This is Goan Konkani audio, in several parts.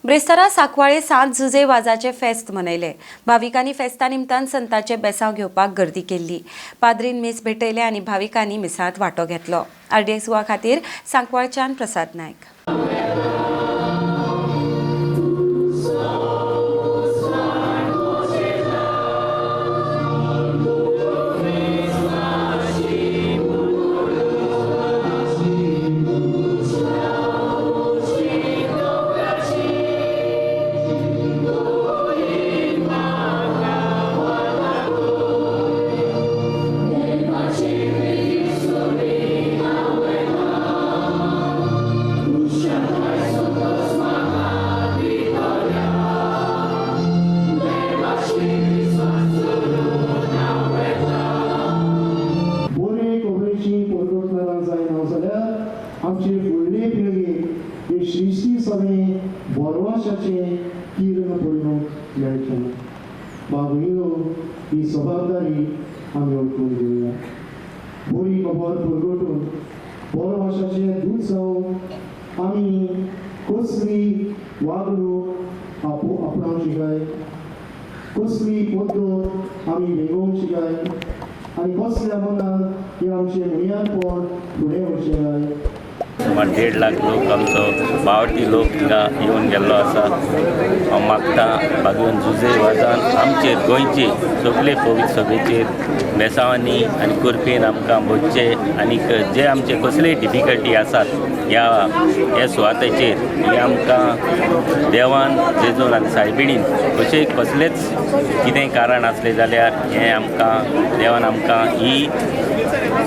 ब्रेस्तारा सांकवाळे सांत जुजे वाजाचे फेस्त मनयले. भाविकांनी फेस्ता निमतान संताचे बेसांव घेवपाक गर्दी केल्ली. पाद्रीन मीस भेटयले आनी भाविकांनी मिसांत वांटो घेतलो. आरडीएक्स गोवा खातीर सांकवाळच्यान प्रसाद नायक. बरे खबरेची परगटणारा जायना जाल्यार आमचे फुडले पिळगेक हे श्रीश्टी सगळें बोरवाशाचें किर्ण पळोवंक मेळचें ना. बाबुलो, ही जबाबदारी आमी वळखून घेवया. बरी खबर परगटून बोरवाशाचें दूद जावन आमी कसली वागणूक आपणावची काय, कसली पद्दत आमी वेगोवची काय आनी कसल्या मनान हें आमचें भुंयारपण फुडें व्हरचें काय. सुमार 1.5 लाख लोक आमचो बावटी लोक हिंगा येवन गेल्लो आसा. हांव मागता बागेवन जुजे वाजान आमचेर गोंयचे सगळे पवित्र सभेचेर बेसांवांनी आनी कुरपेन आमकां भोजचे आनीक जे आमचे कसलेय डिफिकल्टी आसात ह्या सुवातेचेर हे आमकां देवान जेजून आनी सायबिणीन कशें कसलेच कितेंय कारण आसलें जाल्यार हें आमकां देवान आमकां ही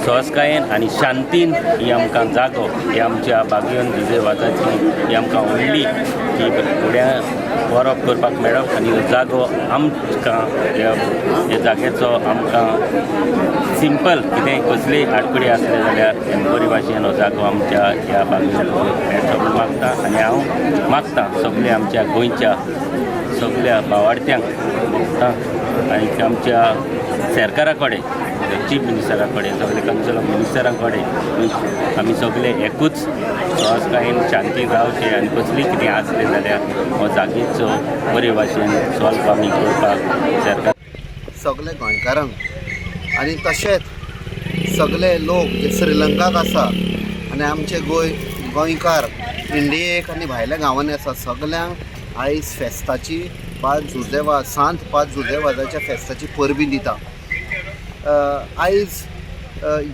सहजकायेन आनी शांतीन ही आमकां जागो ही आमच्या बागेवन जुजे वाजाची ही आमकां व्हडली ही फुड्या वरप करपाक मेळप आनी जागो आमकां ह्या जाग्याचो आमकां सिंपल कितेंय कसलीय आडखळी आसले जाल्यार बरी भाशेन हो जागो आमच्या ह्या बागेवन मेळचो म्हूण मागता. आनी हांव मागता सगल्या आमच्या गोंयच्या सगल्या भावार्थ्यांक मागता आनी आमच्या सरकारा कडेन, चीफ मिनिस्टरा कडेन, सगळे कावन्सिल ऑफ मिनिस्टरां कडेन आमी सगळे एकूच सहजकायेन शांतीन रावचे आनी कसली कितें आसलें जाल्यार हो जागेचो बरे भाशेन सॉल्व आमी करपाक सरकार सगळे गोंयकारांक आनी तशेंच सगळे लोक जे श्रीलंकाक आसा आनी आमचे गोंयकार इंडियेक आनी भायल्या गांवांनी आसा सगल्यांक आयज फेस्ताची पांच जुजे वाज सांत पांच जुजे वाजाच्या फेस्ताची परबी दिता. आयज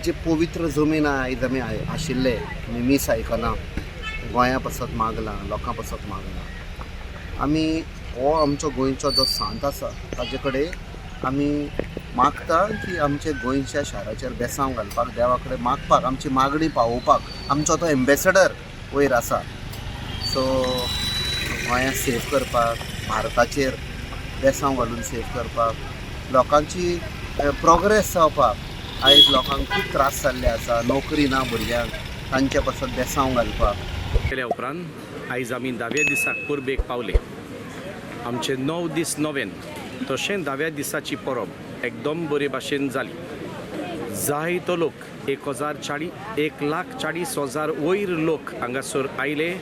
जी पवित्र जमीन आयज आमी आशिल्ले, आमी मीस आयकलां, गोंया पासत मागलां, लोकां पासत मागलां. आमी हो आमचो गोंयचो जो सांत आसा ताजे कडेन आमी मागता की आमचे गोंयच्या शाराचेर बेसांव घालपाक, देवा कडेन मागपाक, आमची मागणी पावोवपाक आमचो तो एम्बेसडर वयर आसा. सो गोंया सेव करपाक, भारताचेर बेसांव घालून सेव करपाक, लोकांची प्रोग्रेस जावपाक, आयज लोकांक खूब त्रास जाल्ले आसा, नोकरी ना भुरग्यांक, तांचे पासत बेसांव घालपाक. केल्या उपरांत आयज आमी 10व्या दिसाक परबेक पावले. आमचे 9 दीस नोवेन तशें 10व्या दिसाची परब एकदम बरे भाशेन जाली. जायतो लोक 1,40,000 वयर लोक हांगासर आयले,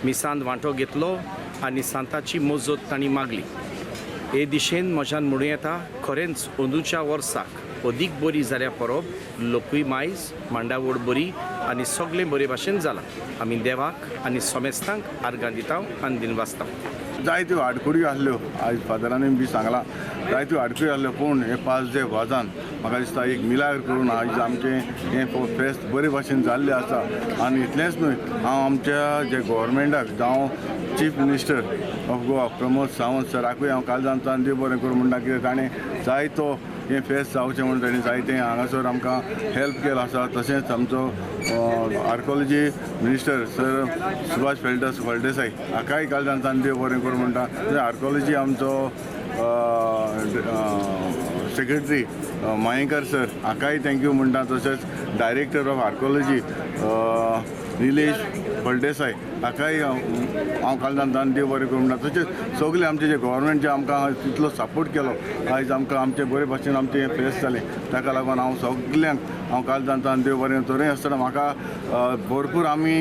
मिसांत वांटो घेतलो आनी सांताची मजत तांणी मागली. हे दिशेन म्हज्यान म्हणूं येता खरेंच अंदूच्या वर्साक अदीक बरी जाल्या परब, लोकूय मायज, मांडावळ बरी आनी सगळें बरे भाशेन जालां. आमी देवाक आनी समेस्तांक आर्गां दिता आनी दिनवासता. जायत्यो आडखळ्यो आसल्यो, आयज फादरांनी बी सांगलां, जायत्यो आडखळ्यो आसल्यो, पूण हे पांच जे वाजान म्हाका दिसता एक मिलाग्र करून आयज आमचें हें फेस्त बरे भाशेन जाल्लें आसा. आनी इतलेंच न्हय, हांव आमच्या जे गोवोरमेंटाक जावं chief minister of Goa Pramod Sawant सराकूय हांव काळजांतल्यान देव बरें करूं म्हणटा, कित्याक ताणें जायतो हें फेस्त जावचें म्हणून ताणें जायतें हांगासर आमकां हेल्प केलां आसा. तशेंच आमचो archaeology minister sir Subhash Phaldesai हाकाय काळजांतल्यान देव बरें करूं म्हणटा. तशें आर्कोलॉजी आमचो सेक्रेटरी मयेंकर सर हाकाय thank you म्हणटा. तशेंच director of archaeology Nilesh Phaldesai हाकाय हांव कालदान देव बरें करूं म्हणटा. तशेंच सगळे आमचे जे गव्हर्मेंट जे आमकां तितलो सपोर्ट केलो आयज आमकां आमचें बरे भाशेन आमचें हें फेस्त जालें. ताका लागून हांव सगल्यांक हांव कालदान देव बरें. तरी आसतना म्हाका भरपूर आमी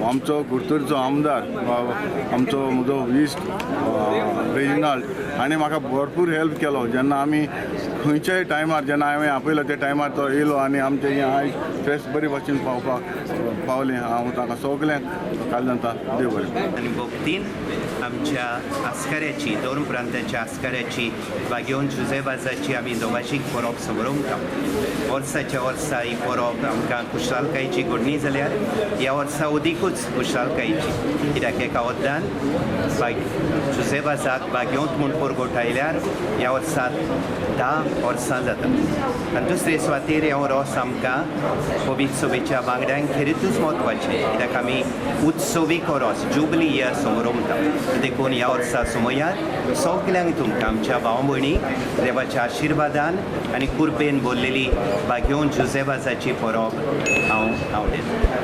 आमचो कुडतरचो आमदार आमचो म्हजो इश्ट रेजिनाल्ड हाणें म्हाका भरपूर हेल्प केलो. जेन्ना आमी खंयच्याय टायमार जेन्ना हांवें आपयलो त्या टायमार तो येयलो आनी आमचें हें आयज फेस्त बरे भाशेन पावपाक पावलें. हांव तांकां सगल्यांक कालदांता देव बरें. आनी भक्तीन आमच्या आस्काऱ्याची धर्म प्रांताच्या आस्काऱ्याची बागेवन जुजेबाजाची आमी दोवाशीक परब समरोवता. वर्साच्या वर्सा ही परब आमकां खुशालकायेची घडणी जाल्यार ह्या वर्सा अदिकूच खुशालकायेची, कित्याक एका वद्दान बाग जुजेबाजाक बागेवंत म्हूण परगट आयल्यार ह्या वर्साक 10 वर्सां जाता. आनी दुसरे सुवातेर हें रोस आमकां पवित्र सभेच्या वांगड्यांक खेरीतूच म्हत्वाचें, कित्याक आमी उत्सवीक हो रोस जुबली इयर समरोमता. देखून ह्या वर्सा समयार सगल्यांक तुमकां आमच्या भाव भयणी देवाच्या आशिर्वादान आनी कृपेन भरलेली बागेवन जुजेबाजाची परब हांव आवडयतां.